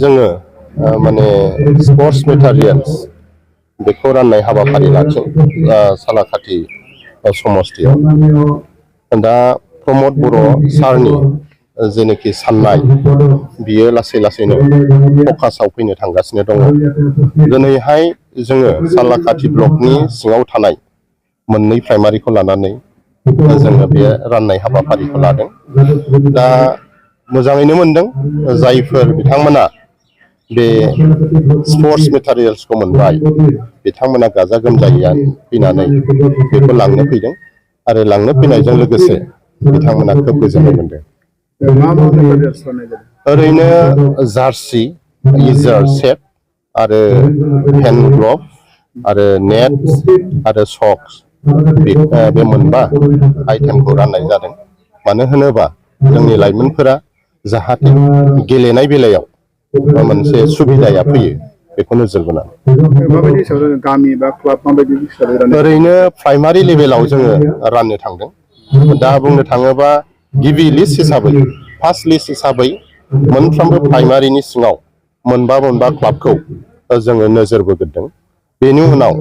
जोङो माने sports materials बेखौ राननाय हाबाफारि लाखियो सालाकाथि समस्थियाव। दा प्रमद बर' सारनि जेनोखि साननाय बियो लासै लासैनो फकासाव फैनो थांगासिनो दङ। दिनैहाय जोङो सालाकाथि ब्लकनि सिङाव थानाय मोननै प्राइमारिखौ लानानै जोङो बे राननाय हाबाफारिखौ लादों। दा मोजाङैनो मोनदों जायफोर बिथांमोना बे स्पर्ट्स मेटेरियल्सखौ मोनबाय बिथांमोना गाजा गोमजायै फैनानै बेखौ लांनो फैदों आरो लांनो फैनायजों लोगोसे बिथांमोना खोब गोजोननाय मोनदों। ओरैनो जार्सि, इजार सेट आरो हेन्ड ग्लभ आरो नेट आरो सक्स बे मोनबा आइटेमखौ राननाय जादों। मानो होनोबा जोंनि लाइमोनफोरा जाहाथे गेलेनाय बेलायाव मोनसे सुबिदाया फैयो बेखौ नोजोर बोनानै। ओरैनो प्राइमारि लेभेलाव जोङो राननो थांदों। दा बुंनो थाङोबा गिबि लिस्ट हिसाबै फार्स्ट लिस्ट हिसाबै मोनफ्रोमबो प्राइमारिनि सिङाव मोनबा मोनबा क्लाबखौ जोङो नोजोर बोग्रोदों। बेनि उनाव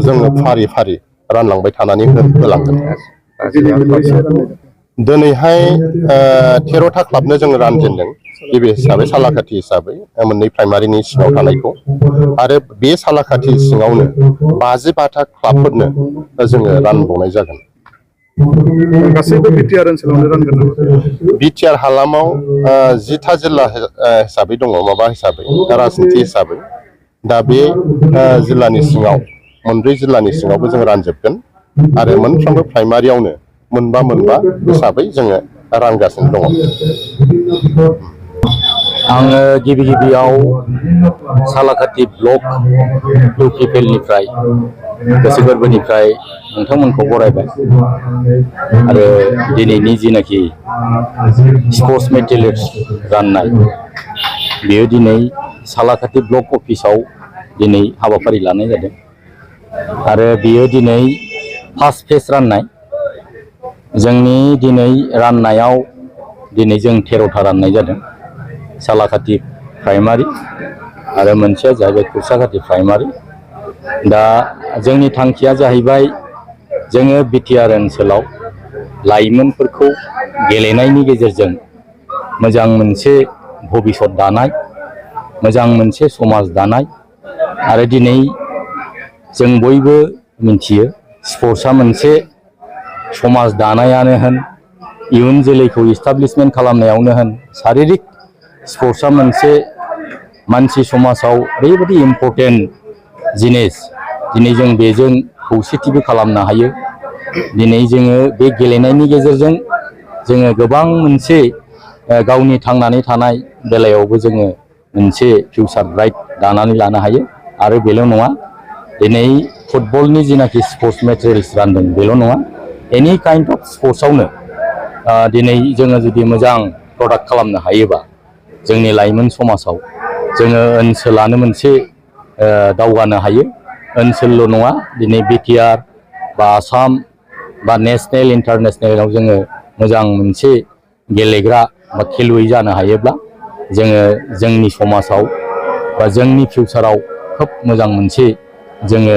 जोङो फारि फारि रानलांबाय थानानै होलांगोन। दिनैहाय 13टा क्लाबनो जोङो रानजेनदों। गिबि हिसाबै सालाकाथि हिसाबै मोननै प्राइमारिनि सिङाव थानायखौ आरो बे सालाकाथि सिङावनो 52टा क्लाबफोरनो जोङो रानबावनाय जागोन। गासैबो बिटिआर ओनसोलावनो रानगोन नामा? बिटिआर हालामाव 10टा जिल्ला हिसाबै दङ, माबा हिसाबै राजनिथि हिसाबै। दा बे जिल्लानि सिङाव मोनब्रै जिल्लानि सिङावबो जों रानजोबगोन आरो मोनफ्रोमबो प्राइमारियावनो मोनबा मोनबा हिसाबै जोङो रानगासिनो दङ। आङो गिबियाव सालाकाथि ब्लक इउपिपिएलनिफ्राय गोसो गोरबोनिफ्राय नोंथांमोनखौ बरायबाय आरो दिनैनि जिनाखि स्पर्ट्स मेटेरियल्स राननाय बेयो दिनै सालाकाथि ब्लक अफिसाव दिनै हाबाफारि लानाय जादों आरो बेयो दिनै फार्स्ट फेज राननाय। जोंनि दिनै राननायाव दिनै जों 13टा राननाय जादों। सालाकाथि प्राइमारि आरो मोनसेया जाहैबाय खुरसाकाथि प्राइमारि। दा जोंनि थांखिया जाहैबाय जोङो बिटिआर ओनसोलाव लाइमोनफोरखौ गेलेनायनि गेजेरजों मोजां मोनसे भबिसत दानाय, मोजां मोनसे समाज दानाय आरो दिनै जों बयबो मिथियो स्पर्ट्सआ मोनसे समाज दानायानो होन, इयुन जोलैखौ इस्टाब्लिशमेन्ट खालामनायावनो होन, शारिरिक स्पर्ट्सआ मोनसे मानसि समाजाव ओरैबायदि इम्पर्टेन्ट जिनिस। दिनै जों बेजों खौसेथिबो खालामनो हायो। दिनै जोङो बे गेलेनायनि गेजेरजों जोङो गोबां मोनसे गावनि थांनानै थानाय बेलायावबो जोङो मोनसे फिउचार ब्राइट दानानै लानो हायो। आरो बेल' नङा, दिनै फुटबलनि जिनाखि स्पर्ट्स मेटेरियल्स रानदों बेल' नङा, एनि काइन्ड अफ स्पर्ट्सआवनो दिनै जोङो जुदि मोजां प्रडाक्ट खालामनो हायोबा जोंनि लाइमोन समाजाव जोङो ओनसोलानो मोनसे दावगानो हायो। ओनसोलल' नङा, दिनै बिटिआर बा आसाम बा नेसनेल इन्टारनेसनेलाव जोङो मोजां मोनसे गेलेग्रा बा खेलुवै जानो हायोब्ला जोङो जोंनि समाजाव बा जोंनि फिउचाराव खोब मोजां मोनसे जोङो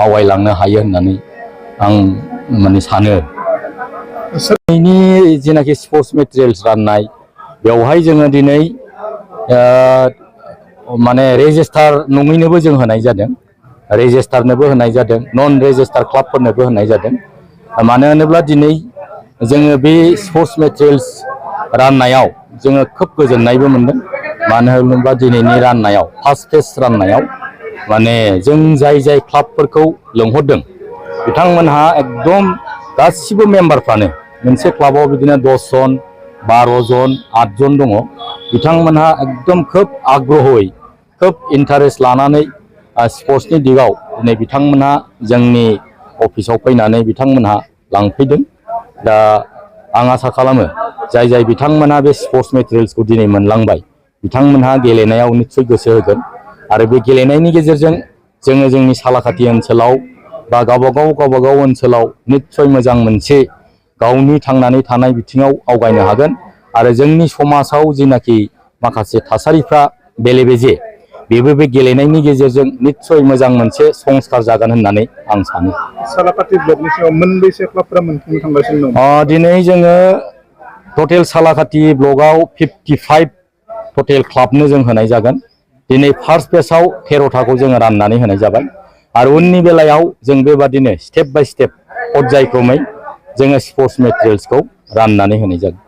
आवगायलांनो हायो होननानै आं माने सानो। दिनैनि जेनाखि स्पर्ट्स मेटेरियल्स राननाय बेवहाय जोङो दिनै माने रेजिस्टार नङैनोबो जों होनाय जादों, रेजिस्टारनोबो होनाय जादों, नन रेजिस्टार क्लाबफोरनोबो होनाय जादों। मानो होनोब्ला दिनै जोङो बे स्पर्ट्स मेटेरियल्स राननायाव जोङो खोब गोजोननायबो मोनदों। मानो होनोब्ला दिनैनि राननायाव फार्स्ट फेज राननायाव माने जों जाय जाय क्लाबफोरखौ लिंहरदों बिथांमोनहा एकदम गासिबो मेम्बारफ्रानो मोनसे क्लाबाव बिदिनो 10 जन 12 जन 8 जन दङ। बिथांमोनहा एकदम खोब आग्रहै खोब इन्टारेस्ट लानानै स्पर्ट्सनि दिगाव दिनै बिथांमोनहा जोंनि अफिसाव फैनानै बिथांमोनहा लांफैदों। दा आं आसा खालामो जाय जाय बिथांमोनहा बे स्पर्ट्स मेटेरियल्सखौ दिनै मोनलांबाय बिथांमोनहा गेलेनायाव निस्सय गोसो होगोन आरो बे गेलेनायनि गेजेरजों जोङो जोंनि सालाकाथि ओनसोलाव बा गावबागाव ओनसोलाव निस्सय मोजां मोनसे गावनि थांनानै थानाय बिथिङाव आवगायनो हागोन आरो जोंनि समाजाव जिनाखि माखासे थासारिफ्रा बेले बेजे बेबो बे गेलेनायनि गेजेरजों निस्सय मोजां मोनसे संस्कार जागोन होननानै आं सानो। सालाकाथि ब्लकनि सिङाव मोनबेसे क्लाबफोरा मोनफुंनो थांगासिनो दं? दिनै जोङो टटेल सालाकाथि ब्लकआव 55 टटेल क्लाबनो जों होनाय जागोन। दिनै फार्स्ट फेजआव 13थाखौ जोङो राननानै होनाय जाबाय आरो उननि बेलायाव जों बेबादिनो स्टेप बाय स्टेप पर्यायक्रमै जोङो स्पर्ट्स मेटेरियल्सखौ राननानै होनाय जागोन।